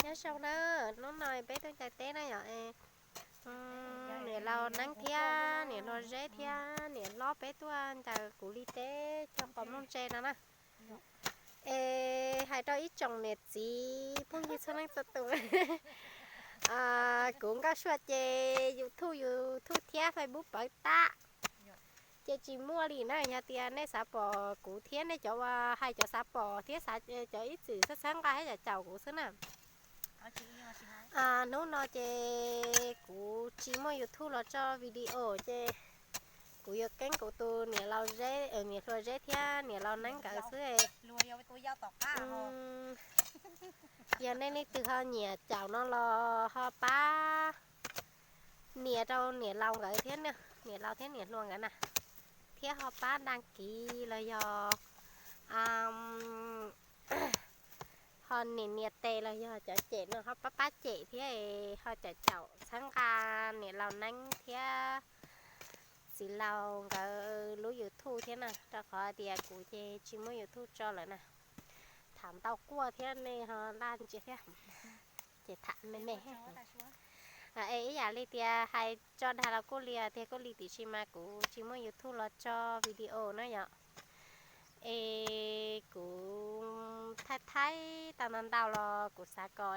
Nyob zoo na, hnub no peb tuaj ncaws teb na yom. Niam laus Neeb thiab niam hluas Zeb thiab niam hlob peb tuaj ncaws kuv li teb cog qos nplooj ntse no na. Es hais rau ib tsoom niam txiv phooj ywg txhua leej txhua tus, kuv Nkauj Suaj ces YouTube, YouTube thiab Facebook pawv tag, ces tsis muaj li na. Yog tias nej xav pom kuv thiab nej cov uas hais cov xav pom thiab xav cov ib txwm txhawb txhawb nqa thiab caum caum kuv xwb na. Hnub no ces kuv tsis muaj YouTube los tso video ces kuv yuav keeb kuv tus niam laus Zeb, niam hluas Zeb thiab niam laus Neeb nkawd xwb. Yog nej leej twg ho nyiam caum no los ho pab nias rau niam laus nkawd thiab, niam laus thiab niam hluas nkawd na, thiab ho pab đăng ký los yog ho nias nias tes los yog cov cem no ho pab pab cem thiab ho caum caum txhawb nqa niam laus Neeb thiab txiv laus nkawd lub YouTube thiab na, rau qhov tias kuv ces tsis muaj YouTube tso lawm na. Tham ntau quaj thiab nej ho laj ntsia thiab, ces tham me me. Es ib yam li tias hais tso dag los kuj li tiag kuj li, tiam sis mas kuv tsis muaj YouTube los tso video na yom. Es kuv thaij thaib tau ntau ntau los kuv xav kom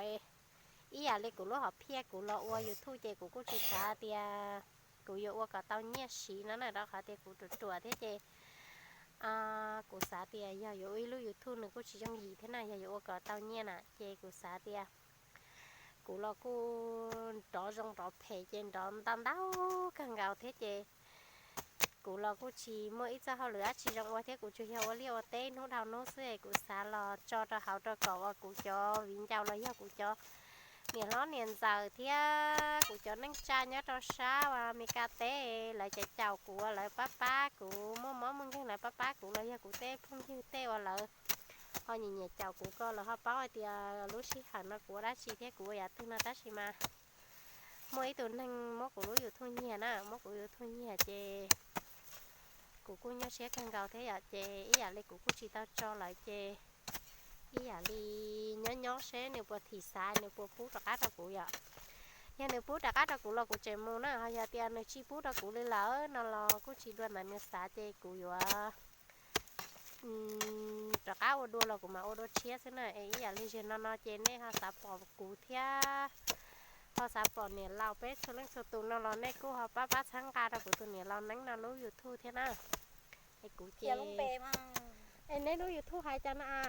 ib yam li kuv lub hom phiaj kuv los ua YouTube ces kuv kuj tsis xav tias kuv yuav ua kom tau nyiaj siv no na, rau qhov tias kuv ruam ruam thiab ces kuv xav tias yog yuav ua ib lub YouTube nws kuj tsis yooj yim thiab na, yog yuav ua kom tau nyiaj na ces kuv xav tias kuv los kuj nrov zoo nrov phem ces nrov ntau ntau kawg nkaus thiab ces kuv los kuj tsis muaj ib txoj hauj lwm dab tsi zoo ua thiab kuv tsuas yog ua liaj ua teb hnub dhau hnub xwb es kuv xav los tso rau hauv rau kom uas kuv cov viv ncaus los yog kuv cov niam hlob niam ntxawm thiab kuv cov neej tsa nyob rau sab uas Amelikas teb lawv caum caum kuv, lawv pab pab kuv, muaj mob muaj nkeeg lawv pab pab kuv los yog kuv tej phooj ywg tej uas lawv ho nyiam nyiam caum kuv ko lawv ho paub hais tias lub sij hawm no kuv ua dab tsi thiab kuv ua yam twg no, tab sis mas muaj ib tug neeg muab kuv lub YouTube nyiag na, muab kuv YouTube nyiag ces kuv kuj nyuaj siab kawg nkaus thiab yom, ces ib yam li kuv kuj tsis tau tso lawm ces ib yam li nyob nyob seb nws puas thim xav nws puas pub rov qab rau kuv yom. Yog nws pub rov qab rau kuv los kuv tseem mus na, ho yog tias nws tsis pub rau kuv li lawm no los kuj tsis dua ntawm nws xav ces kuv yuav rov qab ua dua los kuv mam ua dua tshiab xwb na. Es ib yam li zaum no no ces nej ho xav pom kuv thiab ho xav pom niam laus peb txhua leej txhua tus no los nej kuj ho pab pab txhawb nqa rau kuv tus niam laus Neeb no lub YouTube thiab na. Es kuv ces, es neb lub YouTube hais cas no a?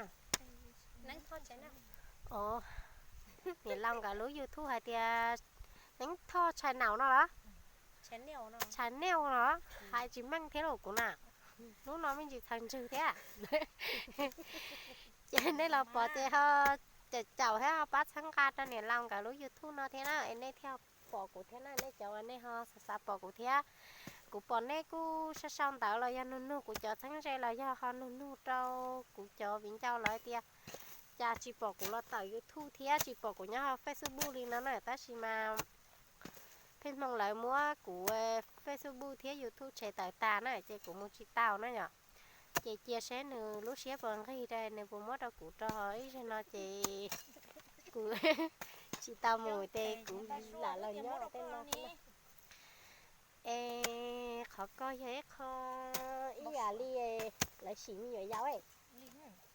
Niam laus nkawd lub YouTube hais tias Neeb Thoj Tshais Naum no los? Tshais Naum los? Hais tsis meej thiab los kuv na. Hnub no me ntsis txhaws ntswg thiab. Ces nej los pom ces ho caum caum thiab ho pab txhawb nqa rau niam laus nkawd lub YouTube no thiab na, es nej thiaj pom kuv thiab na, nej cov uas nej ho xav xav pom kuv thiab. Kuv pom nej kuj sau sau ntawv los yog nug nug kuv cov txheeb ze los yog ho nug nug rau kuv cov viv ncaus lawv tias cas tsis pom kuv los tawm YouTube thiab tsis pom kuv nyob hauv Facebook li no na, tab sis mas pheej hmoo lawv muab kuv Facebook thiab YouTube tshem tawm tas na ces kuv mus tsis tau na yom. Ces cia seb nws lub siab puas nqig rau nws puas muab rau kuv rau ib zaug no ces kuv tsis tau mus ces kuv lam los nyob tej no xwb na. Es qhov ko yog ib qho ib yam li lawv sim me nyuam yaus,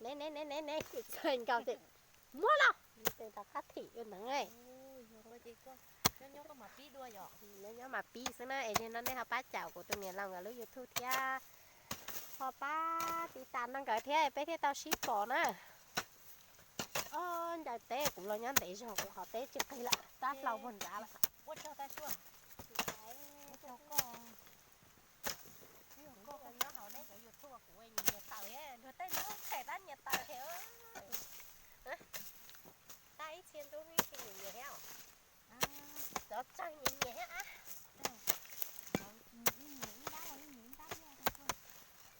ne ne ne ne ne, txhais nkaus ces muab los, rov qab thim ua neev. Nyob nyob mas pib xwb na, es no nej ho pab caum kuv tus niam laus nkawd lub YouTube thiab ho pab tiv tas no nkawd thiab peb thiaj tau sib pom na. Ob ncaws teb kuv los nyob ntev zog kuv qhov teb tsis qig lawm, tab hlau puag nrad lawm. Nyob hauv neb cov YouTube kuv nyias tawm, luag tej hnub phem tab nyias tawm thiab. Tab ib txhia ntu neb tsis nyiam nyias thiab. Cov tsawg nyias nyias thiab.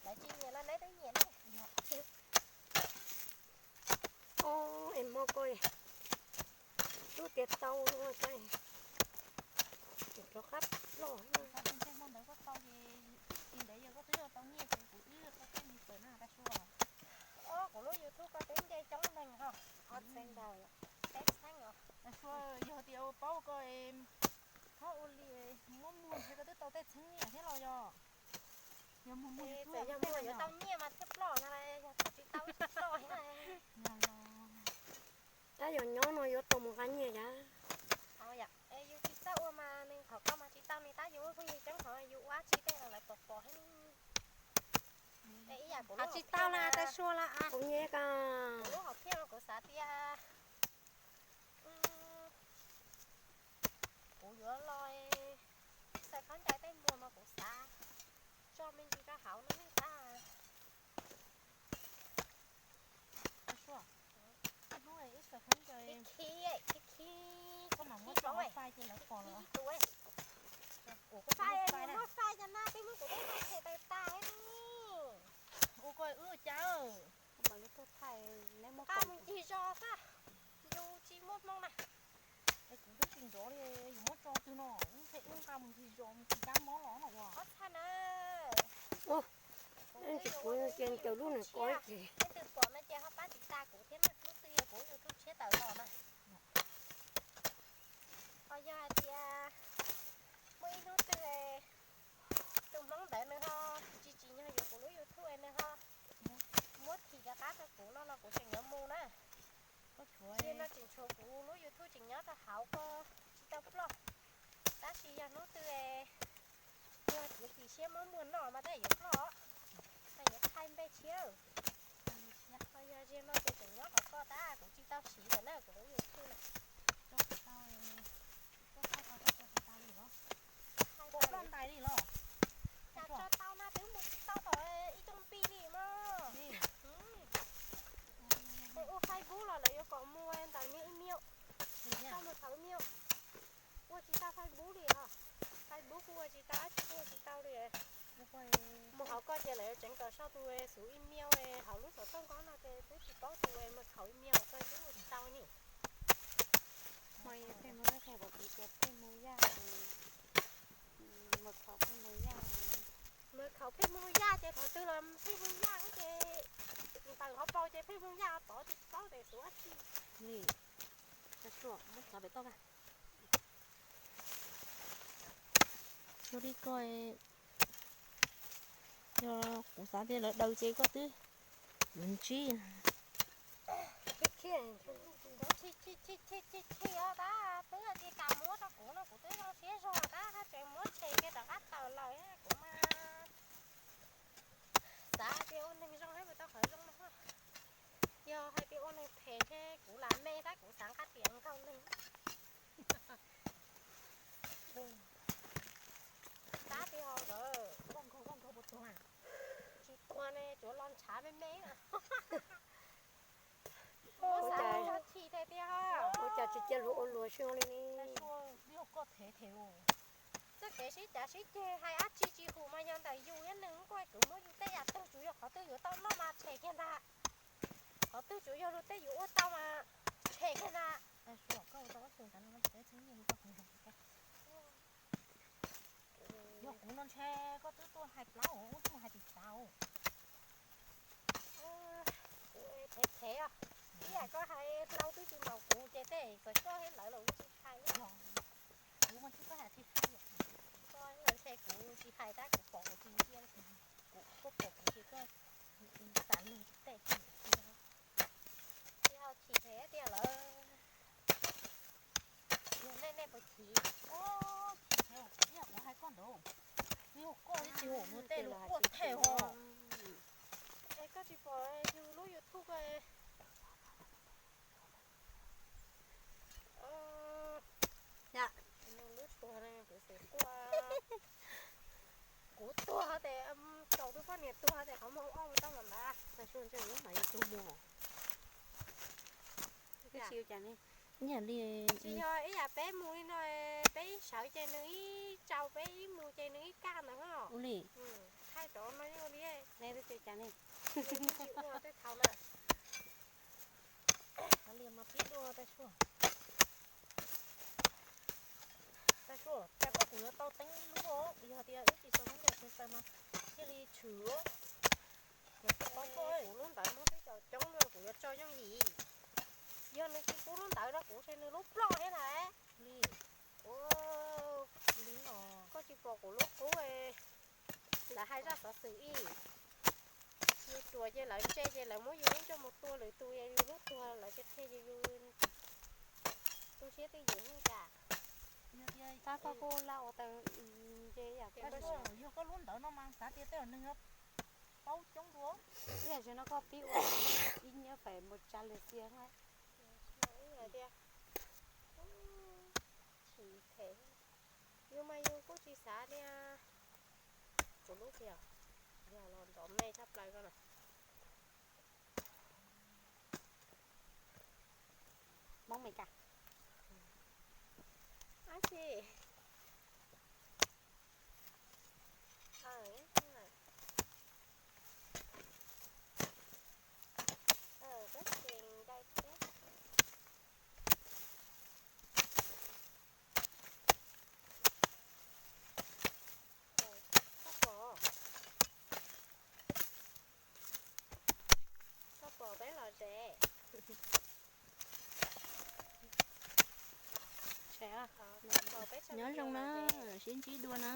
Lawv tsis nyiam los neb twb nyiam ne. Es mo ko lub tias tau rov qab ploj. Kuv lub YouTube ko twb nce coob neeg ho. Peb txheeb Yog tias paub ko, txhob ua li, muab muag ntshe koj twb tau tej txheeb nyiaj thiab los yog? Yog muag muag txawm yog muag yuav tau nyiaj mas thiaj ploj no, yog tsis tau tsis ploj. Tab yog nyob no yuav tau mus nqa nyiaj yam. Yus tsis txawj ua mas nws thaum koj mas tsis tau nws tab yus ua phooj ywg coob qhov yus ua dab tsi tej los lawv pom pom thiab. Ib yam kuv tsis tau na, tais sua la kuv nyiam ko. Kuv lub hom phiaj kuv xav tias kuv yuav los xaws khaub ncaws tej muag mas kuv xav tso me ntsis rau hauv no nej xav. Ib hnub ib xaws khaub ncaws, khib khib, koj mam muab rau hauv fai ces lawv pom los. Kuv fai, muab fai cov na, twb muab kuv tej fai them tawm tas li. Ua koj wb cas, nqa mus ncig zos xwb, yus tsis muaj hmoo na. Es kuv twb tsis nrov li, yus muab tso twg no, wb nqa mus ncig zos mus tsis kab mob los no ua. Ob txhaj na. Tsis kuv ces ncaws lub nws ko ces. Leej twg pom no ces ho pab tiv tas kuv thiab na, hnub twg yog kuv YouTube tshiab tawm los na. Ho yog hais tias muaj ib hnub twg tus hmoob ntawd nws ho tsis tsim nyog yuav kuv lub YouTube nws ho muab thim rov qab rau kuv no los kuv tseem yuav mus na. Tiam no tseem tshuav kuv lub YouTube tseem nyob rau hauv ko tsis tau ploj. Tab sis yog hnub twg kuv txiav txim siab muab muag noj mas tej yuav ploj, tej yuav thaij npe tshiab. Ho yog tiam no ces tseem nyob hauv ko tab kuv tsis tau siv lawm na kuv lub YouTube na. Tso ntais li los? Cas tso tau na, twb mus tsis tau tom ib tug npis li mas. Ua Facebook los lawv yuav kom mus ntawm niag email, tau mus thauj email. Ua tsis tau Facebook li os. Facebook kuj ua tsis tau, dab tsi kuj ua tsis tau li. Mus hauv ko ces lawv yuav tseev kom sau tus xuv email hauv lub xov tooj ko no ces twb tsis paub tus mus thauj email hauv ko twb ua tsis tau ni. Hmo peb mus lab thaij pom tus tias peb mus yaj, mus khaum peb mus yaj. Mus khaum peb mus yaj ces qhov twg los peb mus yaj ces ntaws qhov paus ces peb mus yaj tod tsis paub tias xuv dab tsi. Li, muab tso pem toj. Yog li ko, yog kuv xav tias lawv daws ces koj twb yuav ntsib. Kuv chim chim chim chim os, tab twb tias kam muab rau kuv no kuv twb zoo siab zog tab tseem muab tshem kiag rov qab tawm lawm kuv mas xav hais tias ua neeg zoo thiab mus tau qhov zoo no. Yog hais tias ua neeg phem ntshe kuv lam me tab kuv xav nqa riam nkaug neeg. Tab tias ho nkawd tsis tuag ne, tsuav los ntshav me me. Ua cas tsis cia luag ua luag xwb li ne? Txoj kev sib cav sib ceg hais dab tsi tsis hum mas yog ntawm yus thiab nws, kuj kuv muab yus tej yam twg tsuas yog qhov twg yuav tau noj mas tshem kiag ntag. Qhov twg tsuas yog luag tej yuav ua tau mas tshem kiag ntag. Yog kuv no ntshe koj twb tuaj hais plaub, ub twb mus hais tim xav. Kuv phem phem os, ib yam koj hais hlau twb tsis ntaus kuv ces tej txawm koj thiab lawv los kuv tsis hais. Kuv mas tsis koj hais tsis hais. Koj lawv ntshe kuv tsis hais tab kuv pom kuv tsis ntsia, kuv koj pom kuv tsis koj xav lug tsis tej tsis tsis. Tsis hau chim phem tiag lawm. Yog nej nej puas chim? Chim phem ib yam kuv hais koj ntawd. Yog koj tsis hum luag tej luag quaj them os. Es koj tsis pom yus lub YouTube ko. Lub tuag kuv xav tuag. Kuv tuag tes, tsaus twb poj niam tuag tes qhov muag ob mus tau mas ntag. Tsis ua cas ne. Tsis yog ib yam peb mus li no, peb ib sawv ces nws ib tsaus, peb ib mus ces nws ib kaj ntawd. Ua li. Thaij rov no ua li. Tsis ua cas ne. Tsis ua tej thaum na. Li mas pib dua Tag Suav. Tag Suav, cas koj kuv yuav tau teeb ib lub os, yog tias wb tsis xaws khaub ncaws tsis xaws mas thiaj li tshwm. Kuv lub ntawd muab peb caum coob no kuv yuav tso yooj yim. Yog nws tsis pub lub ntawd rau kuv ces nws lub ploj thiab na. Li, koj tsis pom kuv lub qub, lawv hais zaj xov xwm ib, yus ruam ces lawv ntse ces lawv muab yus lub ntsej muag tua, lwm tus yog yus lub tuag lawv tsis qhia ces yus tu siab twj ywm hnub cas. Tab koj kuj laj ua tau ntse yam. Yog koj lub ntawd no mas xav tias tej zaum neeg paub coob dua. Ib yam li no koj pib ua ib nyiab fais mus tsa lwm tiag. Tias, tsis them, yus mas yus kuj tsis xav tias kuv lub tiag, yog los nrov me tshaj plaws ko na. Hmoob Meskas. Ab tsi. Pab tsees dai thiab. Txhob pom, txhob pom peb los tsev. Nyob zoo na, sib ntsib dua na.